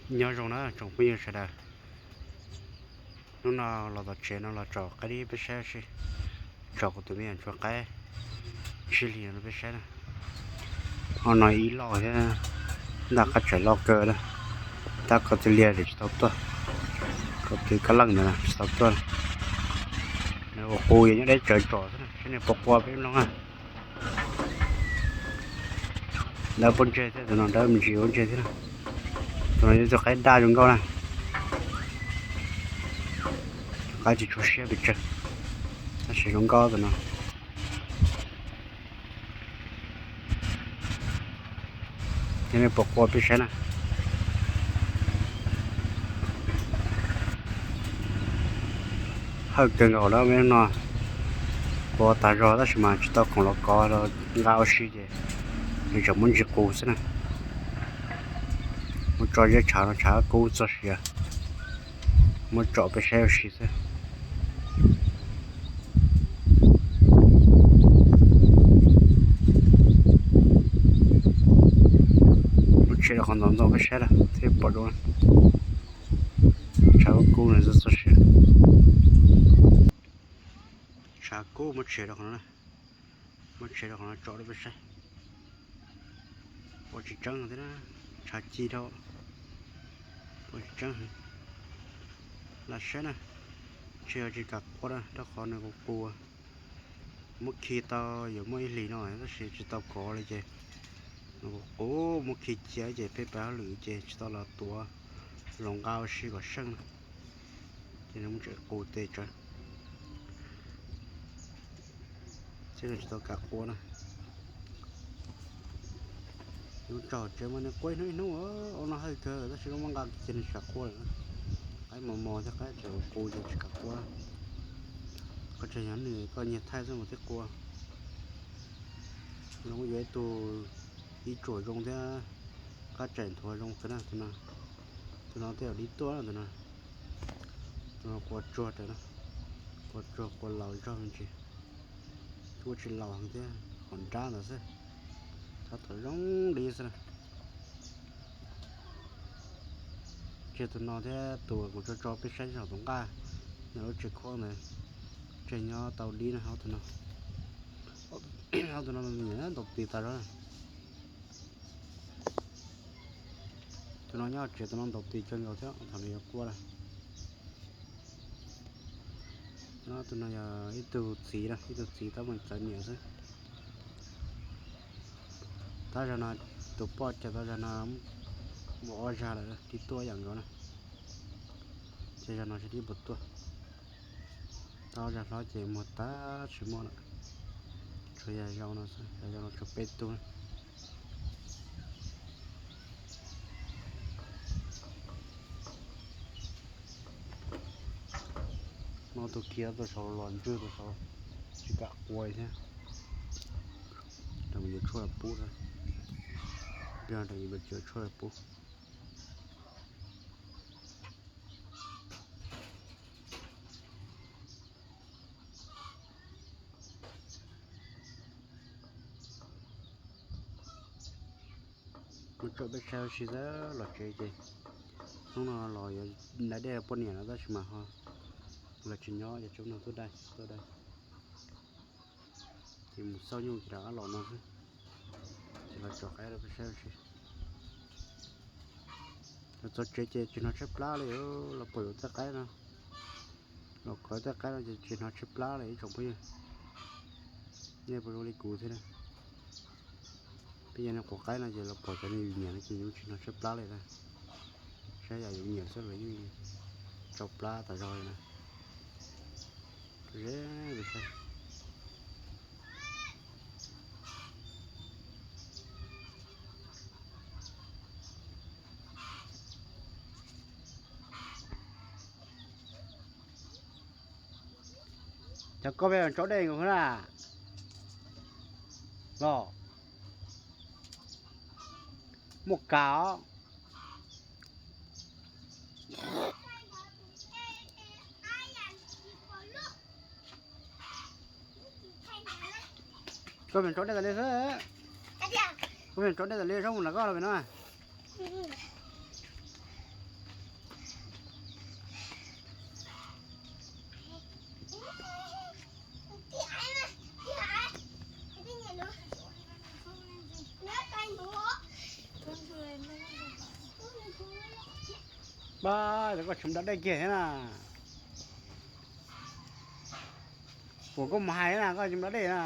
Nyob zoo na tsoom phooj ywg sawv daws, hnub no los tom tsev no los tsom qaib dib peb saib ua si, tsom kuv tus me nyuam ntsuag qaib ntsib hli no peb saib na. Ob no ib loj thiab, ntaj qab tsaim loj kawg na, tab koj twb liaj tsis tau tuaj, koj twb kab leej ntawd tsis tau tuaj. Nws ua qus yog nyob deb tsawv tsom xwb na, saib nws puas qua peb mloog na. Dawb paub ntseg thiab, tus no dawb me ntsis paub ntseg thiab na. Tus no yog tus qaib daj zoo nkauj na, qaib tsis tshua siab pes tsawg, tab sis zoo nkauj tus no. Saib nws puas qua peb saib na. Hawj kawg nkaus lawm me no, qua tas zog tab sis mas tsis tau khoom los kov los nqa ua si ces nws tseem muab ntsis qus xwb na. Muab tso zeb tshav no tshav kub txog siav, muab tsom peb saib ua si xwb. Muab tshem rau qhov ntxoov ntxoo peb saib lawm thiaj pom dua. Tshav kub no txog siav. Tshav kub muab tshem rau qhov no, muab tshem rau qhov no tsom rau peb saib. Ua tsis tseeb thiab na, tshav ci dhau, ua tsis tseeb heev. Lam saib na, ntshe yog tsis kam qua na rau qhov nws qus qus. Muab khi tau yuav muaj ib hlis no tab sis tsis tau kov li ces nws qus qus, muab khi cia ces peb pab hauj lwm ces tsis tau los tuav los nqa ua si kom seej na, ces nws muab tseem qus tes tsawv. Ces nws tsis tau kam qua na. Yuav tsom tsev mas nws qua ib hnub ib hnub, ua no hawj kawg tab sis koj muab nqa ces nws tsis kam qua lawm. Qaib mos mos thiab qaib tseem qus ces tsis kam qua. Koj tseem nyob nws koj nyiag thaij xwb mas thiaj qua. Nws yuav ib tug ib tsuam zoo thiab qab tsaim nthuav zoo kawg na tus no. Tus no tej zaum dib tuaj na tus no. Tus no qua tsuag raws na, qua tsuag qua laus zog me ntsis. Kuj tsis laus heev thiab, qhov nrab ntawd xwb, tab tom zoo li xwb na. Tseg tus no thiab tus kuv tso tso peb saib saum tus nqaj, nws lub tsev khuab ntawd, tseg nyob tau dib na ob tug no. Ob tug no nws ntaus tis tas zog. Tus no nyob tsev tus no ntaus tis kawg nkaus thiab thaum nws yuav qua lawm. Tus no yog ib tug txiv na, ib tug txiv tab meeg txawv niam xwb. Tab zag no tus poj cawm tau zag no muaj ob zag lawm dib tuaj ib yam nkaus na. Ces zag no tsis dib puas tuaj. Tau zag hlob ces muag tag tsis muaj lawm. Tshuav yam zaus no xwb, yam zaus no tshuav peb tug. Muab tus khiav tuaj saud los ntswg tuaj saud, tsis kam qua thiab. Rau yuav tshuaj pub, rau yuav tshuaj pub. Mus tso peb saib ua si xwb, los tsev ces hnub no los yuav da dej poj niam no tab sis mas ho lawv tsis nyob, yog tsis hnub no tuaj da, tuaj da. Ces mus xauj nyuj ces rov qab los no xwb. Ces los tso qaib rau peb saib ua si. Los txog tsev ces tsis hnov tshaib plab li, los pom yuav tej qaib no, los kov tej qaib no ces tsis hnov tshaib plab li ib tsoom phooj ywg. Nej puas zoo li kuv thiab na? Peb yog neeg quav qaib no ces los pom cov neeg yus nyiam no ces yeej tsis hnov tshaib plab li na. Saib yam yus nyiam xwb los yeej tsau plab tas zog li na. Ze, cov koj peb tsau dej nkaus na los muaj kas os. Koj pheej tsau dej tas li xwb. Koj pheej tsau dej tas li, sab mus nram koj los pem no. Pab, koj tsis mus da dej kiag thiab na. Puas koj mus hais na, koj tsis mus da dej na.